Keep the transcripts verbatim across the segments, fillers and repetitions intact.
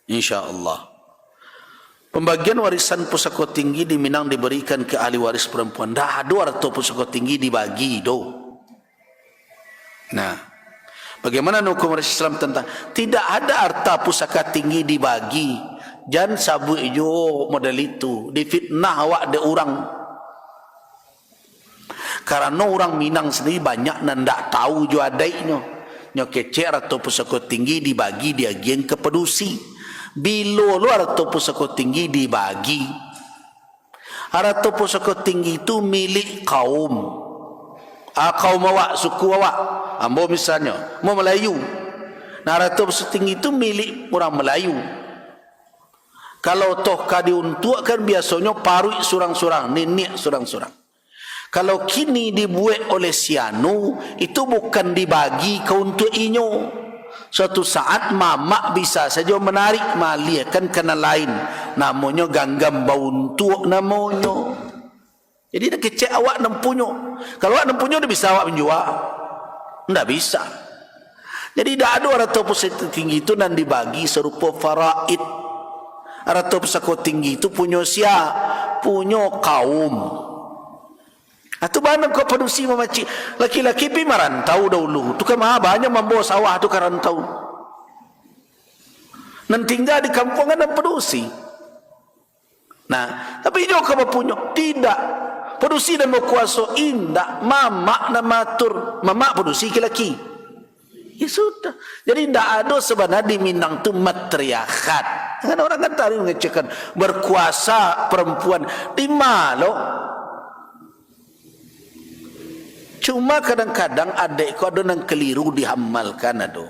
Insya Allah. Pembagian warisan pusako tinggi di Minang diberikan ke ahli waris perempuan. Dah ado harto pusako tinggi dibagi doh. Nah, bagaimana hukum Islam tentang tidak ada harta pusaka tinggi dibagi? Jan sabuik jo model itu, difitnah awak dek urang. Karano urang Minang sendiri banyak nan ndak tahu jo adaiknyo. Nyo kecek harto pusako tinggi dibagi diagian ka padusi. Bilo lo harto pusako tinggi dibagi? Harato pusako tinggi tu milik kaum. Ah, kaum awak, suku awak. Ambo misalnyo, ambo Melayu. Nah, harato pusako tinggi tu milik urang Melayu. Kalau toh ka diuntuakkan, biasonyo paruik surang-surang, niniak surang-surang. Kalau kini dibuek oleh si anu, itu bukan dibagi ka untuak inyo. Suatu saat mamak bisa sajo manarik, maaliahkan ka nan lain. Namonyo ganggam bauntuak namonyo. Jadi, nak kecek awak nan punyo. Kalau awak nan punyo, ndak bisa awak manjua. Ndak bisa. Jadi, ndak ado harato pusako tinggi tu nan dibagi sarupo faraid. Harato pusako tinggi tu punyo sia? Punyo kaum. Ah, tu bana kok padusi mamacik. Laki-laki pi marantau dahulu. Tu kan ma banyak mambawa sawah tu ka rantau. Nan tingga di kampuang kan nan padusi. Nah, tapi inyo ka bapunyo? Tidak. Padusi nan bakuaso? Indak. Mamak nan maatur. Mamak padusi laki-laki. Ya sudah. Jadi, ndak ado sabananyo di Minang tu matriarkat. Kan urang kan tadi mangecekkan, berkuasa perempuan. Di ma lo? Cuma kadang-kadang adaik ko ado nan keliru diamalkan, ado.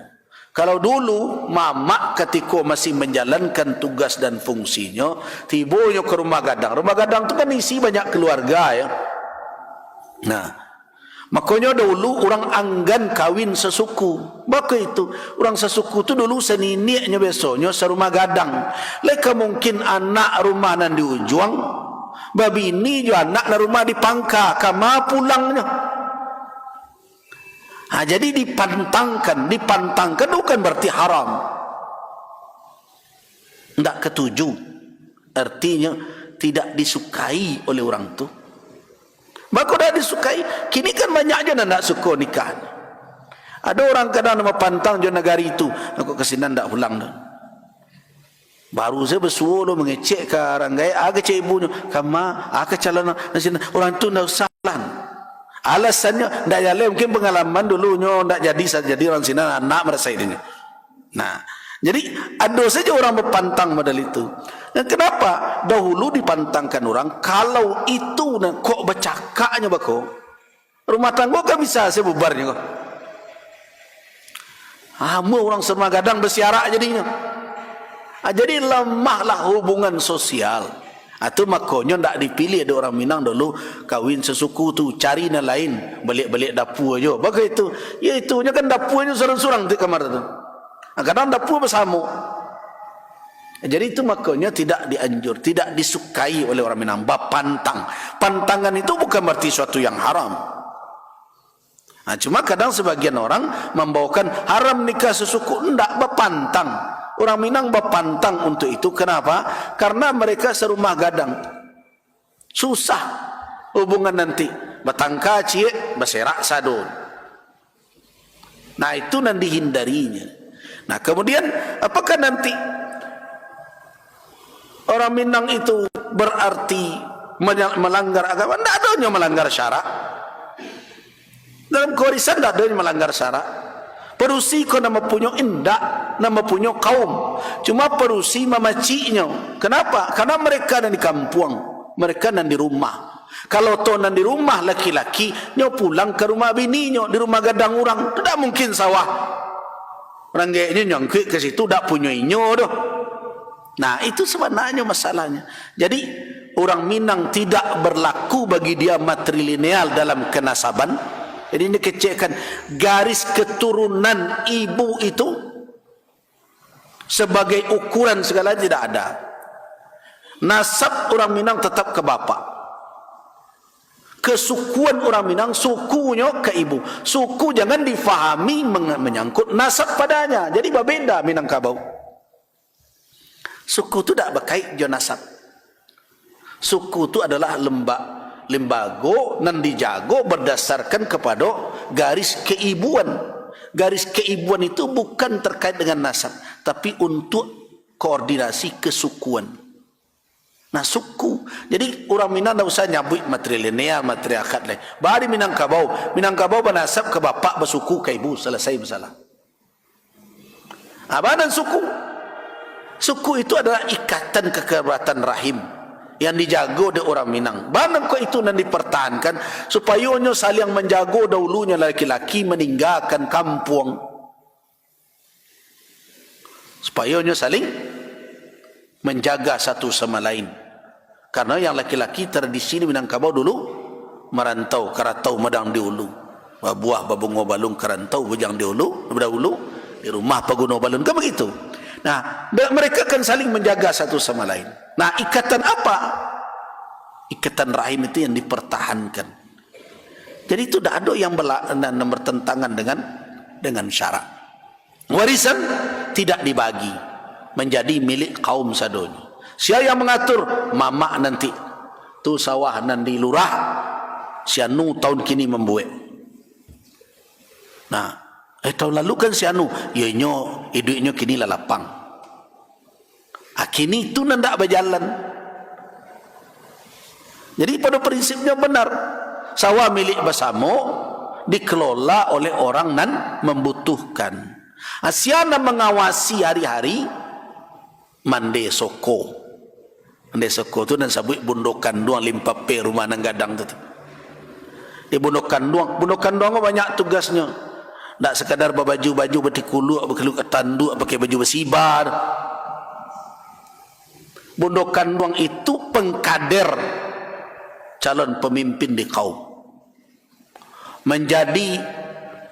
Kalau dulu, mamak katiko masih manjalankan tugas dan fungsinyo, tibonyo ka rumah gadang. Rumah gadang tu kan isi banyak kaluarga, ya. Nah, makonyo dahulu urang anggan kawin sasuku. Bako itu, urang sasuku tu dulu saniniaknyo biasonyo sarumah gadang. Lai ka mungkin anak rumah nan di ujuang babini jo anak nan rumah di pangka, ka ma pulangnyo? Ha, jadi dipantangkan, dipantangkan bukan berarti haram. Ndak katuju. Artinya, tidak disukai oleh urang tu. Bako ndak disukai? Kini kan banyak jo nan ndak suko nikah. Ado urang kadang nan bapantang jo nagari tu, "Kok ka sinan ndak pulang doh." Baru sajo basuo lo mangecek ka urang gaek, ah, kecek ibunyo, "Ka ma, ah, ka calon nan sinan." Urang tu ndak usah lah. Alasannyo, ndak jaleh, mungkin pangalaman dulu nyo ndak jadi, sa-, jadi urang sinan, anak marasai dinyo. Nah, jadi ado sajo urang bapantang model itu. Nah, kenapa dahulu dipantangkan urang, kalau itu nah, kok bacakaknyo bako, rumah tanggo kan bisa sajo bubarnyo ko. Ah, mun urang sarumah gadang basiarak jadinyo. Ah, jadi lamahlah hubungan sosial. Ah, tu makonyo ndak dipilih dek urang Minang dulu kawin sasuku tu, cari nan lain, baliak-baliak dapua jo. Bako itu, ya itunyo kan dapuanyo surang-surang tu kamar tu. Ah, kadang dapua basamo. Jadi itu makonyo tidak dianjur, tidak disukai oleh urang Minang, bapantang. Pantangan itu bukan berarti suatu yang haram. Nah, cuma kadang sebagian orang mambawakan haram nikah sasuku, ndak, bapantang. Urang Minang bapantang untuk itu. Kenapa? Karena mereka sarumah gadang. Susah hubungan nanti. Batangka ciek, baserak sado. Nah, itu nan dihindarinya. Nah, kemudian, apakah nanti orang Minang itu berarti menya-, melanggar agama? Ndak adonyo melanggar syarak. Dalam kewarisan ndak adonyo melanggar syarak. Padusi ko nan mapunyo, indak, nan mapunyo kaum. Cuma padusi mamaciknyo. Kenapa? Karena mereka nan di kampuang, mereka nan di rumah. Kalau toh nan di rumah laki-laki, nyo pulang ka rumah bininyo, di rumah gadang urang. Tu dak mungkin sawah. Urang gaeknyo nyangkuik ka situ, dak punyo inyo doh. Nah, itu sabananyo masalahnyo. Jadi, urang Minang tidak berlaku bagi dia matrilineal dalam kenasaban. Jadi, ini kecekkan garis keturunan ibu itu sebagai ukuran segala tidak ada. Nasab urang Minang tetap ka bapak. Kesukuan urang Minang, sukunyo ka ibu. Suku jangan difahami meng-, menyangkut nasab padanya. Jadi babeda Minangkabau. Suku tu dak bakait jo nasab. Suku tu adalah lemba-, lembago nan dijago berdasarkan kepada garis keibuan. Garis keibuan itu bukan terkait dengan nasab, tapi untuk koordinasi kesukuan. Nah, suku. Jadi, urang Minang ndak usah nyabuik matrilineal, matriarkat lai. Baa di Minangkabau. Minangkabau banasab ka bapak, basuku ka ibu, salasai masalah. Ah, baa nan suku. Suku itu adalah ikatan kekerabatan rahim yang dijago dek urang Minang. Baa nan kok itu nan dipertahankan, supayo nyo saling manjago, dahulunyo laki-laki maninggakan kampuang. Supayo nyo saling manjaga satu sama lain. Karena yang laki-laki tradisi di Minangkabau dulu marantau, karatau madang di ulu. Babuah babungo balun karantau bujang di ulu, badahulu, di rumah paguno balun. Kan begitu. Nah, mereka kan saling menjaga satu sama lain. Nah, ikatan apa? Ikatan rahim itu yang dipertahankan. Jadi itu tidak ada yang bela-, nan, nan bertentangan dengan, dengan syarak. Warisan tidak dibagi, menjadi milik kaum sadonyo. Sia yang mengatur? Mamak nanti. Tu sawah nan di lurah, si Anu tahun kini mambuek. Nah, eh, tahun lalu kan si Anu, yo inyo iduiknyo kini lah lapang. Ah, kini tu nan dak bajalan. Jadi, pada prinsipnya benar. Sawah milik basamo dikelola oleh orang nan membutuhkan. Ah, sia nan mangawasi hari-hari, mande soko. Mande soko tu nan sabuik bundo kanduang limpape rumah nan gadang tu, tu. Di bundo kanduang, bundo kanduang ko banyak tugasnyo. Ndak sekadar babaju-baju batikuluak, bakuluk tanduak, pakai baju basiba. Bundo kanduang itu pengkader calon pemimpin di kaum. Menjadi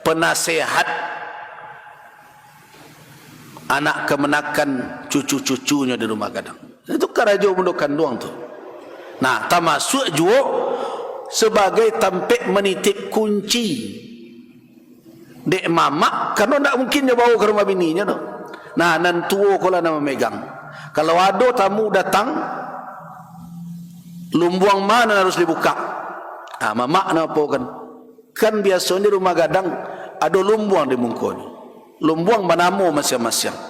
penasehat anak kamanakan, cucu-cucunyo di rumah gadang. Itu karajo bundo kanduang tu. Nah, tamasuak juo sabagai tampek manitip kunci. Dek mamak, karano ndak mungkin nyo bawo ka rumah bininyo tu. Nah, nan tuo ko lah nan mamegang. Kalau ado tamu datang, lumbuang ma nan harus dibukak? Ah, mamak nan apokan. Kan biasonyo di rumah gadang ado lumbuang di mukonyo. Lumbuang banamo masiang-masiang.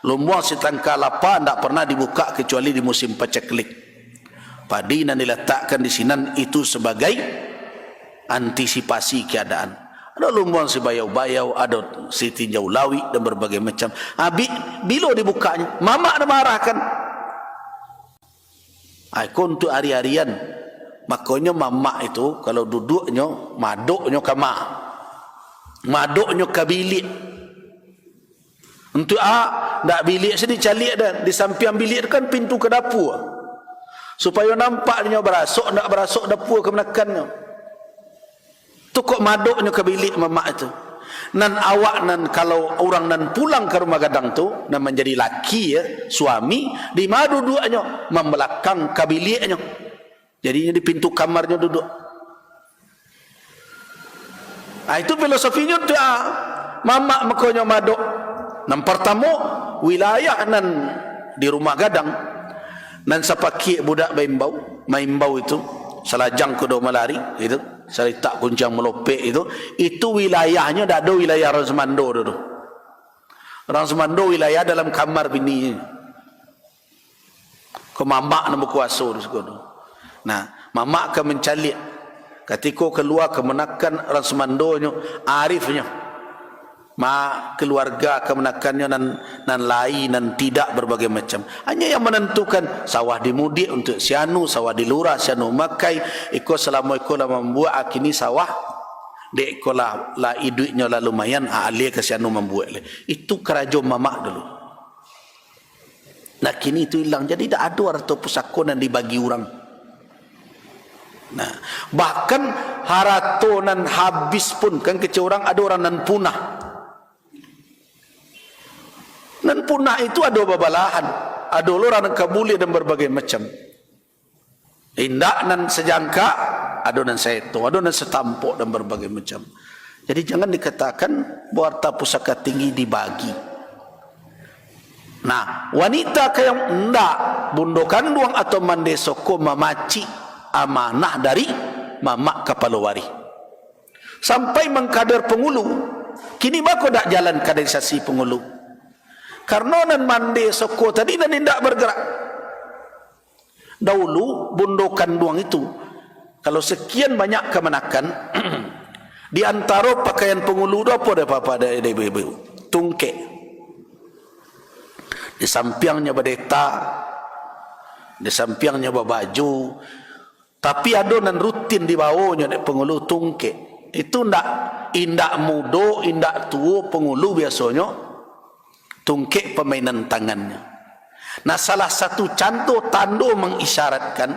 Lumbuang sitangka lapa ndak pernah dibukak kecuali di musim paceklik. Padi nan dilatakkan di sinan itu sabagai antisipasi keadaan. Ado lumbuang sibayau-bayau, ado sitinjau lawik, dan berbagai macam. Abih, bilo dibukaknyo? Mamak nan maarahkan. Ai, ko untuak ari-arian. Makonyo mamak itu, kalau duduaknyo, madoknyo ka ma? Madoknyo ka biliak. Untuak a, ndak biliak se dicaliak dah. Di sampiang biliak tu kan pintu ka dapua. Supayo nampak inyo barasok, ndak barasok dapua kamanakannyo. Tu kok madoknyo ka biliak mamak tu. Nan awak nan, kalau urang nan pulang ka rumah gadang tu, nan manjadi laki, ya, suami, di ma duduaknyo? Mambalakang ka biliaknyo. Jadi, di pintu kamarnyo duduak. Ah, itu filosofinyo tu, ah. Mamak makonyo madok. Nan partamo, wilayah nan di rumah gadang, nan sapakiak budak baimbau, maimbau itu, salajang kudo malari, itu, salitak kuncang malopek itu, itu wilayahnyo dak ado wilayah urang sumando tu. Urang sumando wilayah dalam kamar bini. Ko mamak nan bakuaso di siko tu. Nah, mamak ka mancaliak. Katiko kalua kamanakan urang sumandonyo, arifnyo. Ma, kaluarga kamanakannyo nan, nan lai, nan tidak, berbagai macam. Hanyo yang manantukan, sawah di mudiak untuak si anu, sawah di lurah si anu makai, iko salamo iko lah mambuak, a kini sawah, dek iko lah, lah iduiknyo lah lumayan, a, alia ka si anu mambuak lai. Itu karajo mamak dulu. Nah, kini tu ilang. Jadi, dak ado harato pusako nan dibagi urang. Nah, bahkan harato nan habis pun, kan kecek urang ado urang nan punah. Nan punah itu ado babalahan. Ado lo urang nan ka buliah dan berbagai macam. Indak nan sajangka, ado nan saeto, ado nan satampok dan berbagai macam. Jadi, jangan dikatakan bahwa harta pusaka tinggi dibagi. Nah, wanita ka yang ndak, bundo kanduang atau mandeh soko mamacik amanah dari mamak kapalo warih. Sampai mangkader pangulu. Kini bako dak jalan kaderisasi pangulu. Karano nan mandeh soko tadi nan indak bergerak. Daulu, bundo kanduang itu, kalau sekian banyak kamanakan, di antaro pakaian pangulu tu apo dek papa dek ibu-ibu? Tungkek. Di sampiangnyo badeta, di sampiangnyo babaju, tapi ado nan rutin dibawonyo dek pangulu, tungkek. Itu ndak, indak mudo, indak tuo pangulu biasonyo tungkek pamainan tangannyo. Nah, salah satu cando tando mangisyaratkan,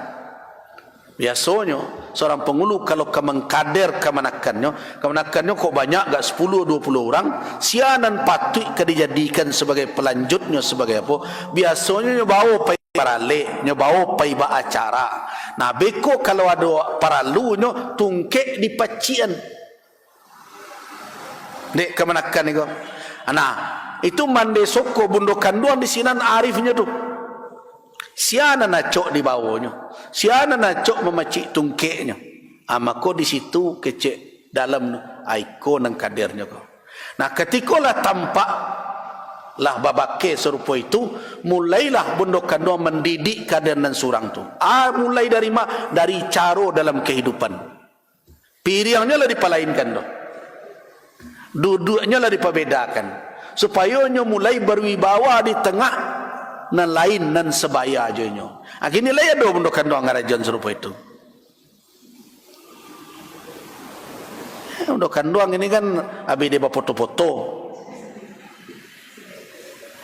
biasonyo, seorang pangulu kalau ka mangkader kamanakannyo, kamanakannyo kok banyak, gak sapuluh, duo puluh urang, sia nan patuik ka dijadikan sabagai palanjutnyo, sabagai apo? Biasonyo nyo bawo pai baralek, nyo bawo pai baacara. Nah, beko kalau ado paralunyo, tungkek dipacikan. Dek kamanakan iko. Nah, itu mandeh soko bundo kanduang di sinan arifnyo tu. Sia nan acok dibawonyo, sia nan acok mamacik tungkeknyo. Ah, mako di situ kecek dalam tu, ah, iko nan kadernyo ko. Nah, katiko lah tampak, lah babakeh sarupo itu, mulailah bundo kanduang mandidik kader nan surang tu. Ah, mulai dari ma? Dari caro dalam kahidupan. Piriangnyo lah dipalainkan tu. Duduaknyo lah dipabedakan. Supayo nyo mulai berwibawa di tangah nan lain, nan sabaya jo inyo. Ah, kini lai ado bundo kanduang ngarajoan sarupo itu. Eh, bundo kanduang ini kan abih dia bapoto-poto.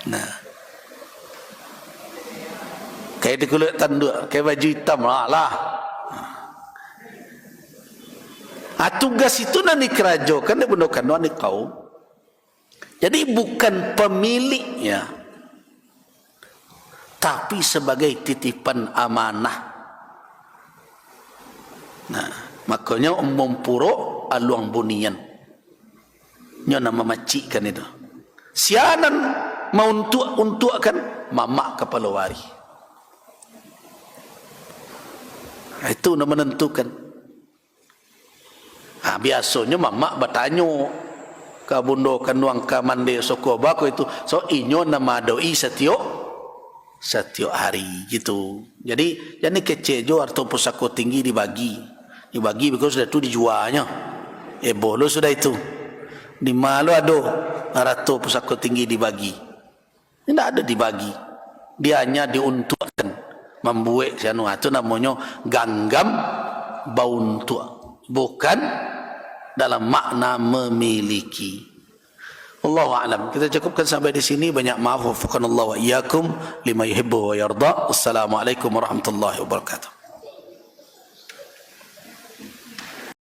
Nah. Kayak di kulit tanduk, kayak baju hitam lah, lah. Ah, tugas itu nan dikerajokan dek bundo kanduang di kaum. Jadi, bukan pemiliknya, tapi sebagai titipan amanah. Nah, makonyo Umbung Purok Aluang Bunian. Nyo nan mamacikkan itu. Sia nan mauntuak-untuakkan, mamak kapalo warih. Itu nan manantukan. Ha, biasonyo mamak batanyo ka bundo kanduang ka mandeh soko bako itu. So, inyo nan maadoki satiok, satiok hari gitu. Jadi, jan kecek jo harto pusako tinggi dibagi. Dibagi beko sudah tu dijuanyo. Eboh lo sudah itu. Di ma lo ado harto pusako tinggi dibagi? Indak ado dibagi. Dia hanya diuntuakkan, mambuek si anu, ah, tu namonyo ganggam bauntuak. Bukan dalam makna memiliki. Allahu a'lam. Kita cukupkan sampai di sini. Banyak maaf. Waffaqanallahu wa iyyakum lima yuhibbu wa yarda. Wassalamualaikum warahmatullahi wabarakatuh.